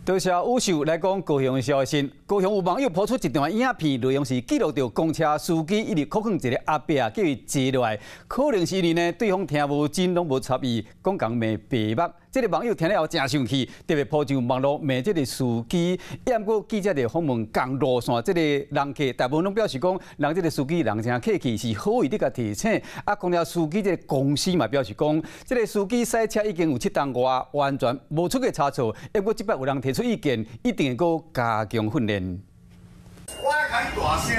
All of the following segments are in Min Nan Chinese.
多謝武秀來講高雄的消息。高雄有網友 po 出一段影片，內容是記錄著公車司機一直苦勸一个阿伯叫伊坐落來，可能是因為呢對方聽無真，攏無插伊，講共罵白目。這个網友聽了後誠生氣，特別 po 上網路罵這个司機。毋過記者就訪問仝路線這个人客，大部分攏表示講，人這个司機人誠客氣，是好意咧共提醒。啊，公車司機這个公司嘛表示講，這个司機駛車已經有7冬外，完全無出過差錯。毋過這擺有人提出意見，一定會閣加強訓練。我來共你大聲，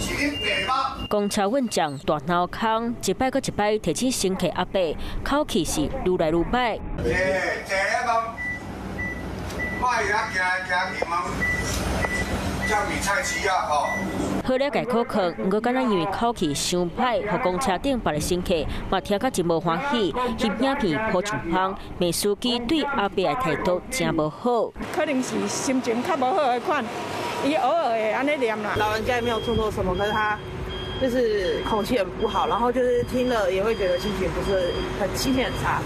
是恁爸媽。公車運將大鬧空，一擺閣一擺提醒乘客阿伯，口氣是愈來愈歹。欸，坐咧講，莫遐行來行去，茫像米菜市仔吼。好了，共苦勸，毋過敢若因為口氣傷歹，予公車頂別个乘客嘛聽甲真無歡喜，翕影片 po 上網，罵司機對阿伯的態度誠無好。可能是心情較無好的款，伊偶爾會按呢念啦。老人家也沒有做錯什麼，可是他就是口氣很不好，然後就是聽了也會覺得心情不是很心情很差。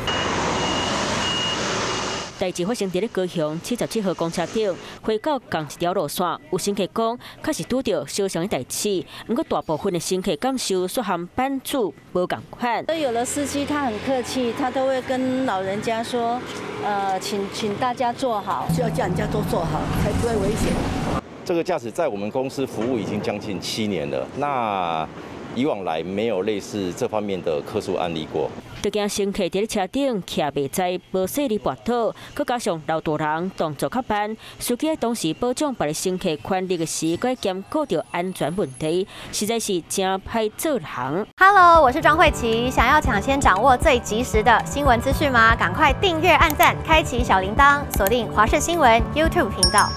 代誌發生佇咧高雄77號公車頂，回到仝一條路線，有乘客講，確實拄著相像的代誌，毋過大部分的乘客感受煞和版主無仝款。有的司機他很客氣，他都會跟老人家說，請大家坐好，需要叫人家都坐好，才不會危險。這個駕駛在我們公司服務已經將近7年了，那以往來沒有類似這方面的客訴案例過。就驚乘客佇咧車頂徛袂知無細膩跋倒，閣加上老大人動作較慢，司機當時保障別个乘客權利的時，閣兼顧著安全問題，實在是誠歹做人。 Hello，我是莊慧琪，想要搶先掌握最及時的新聞資訊嗎？趕快訂閱、按讚、開啟小鈴鐺，鎖定華視新聞 YouTube 頻道。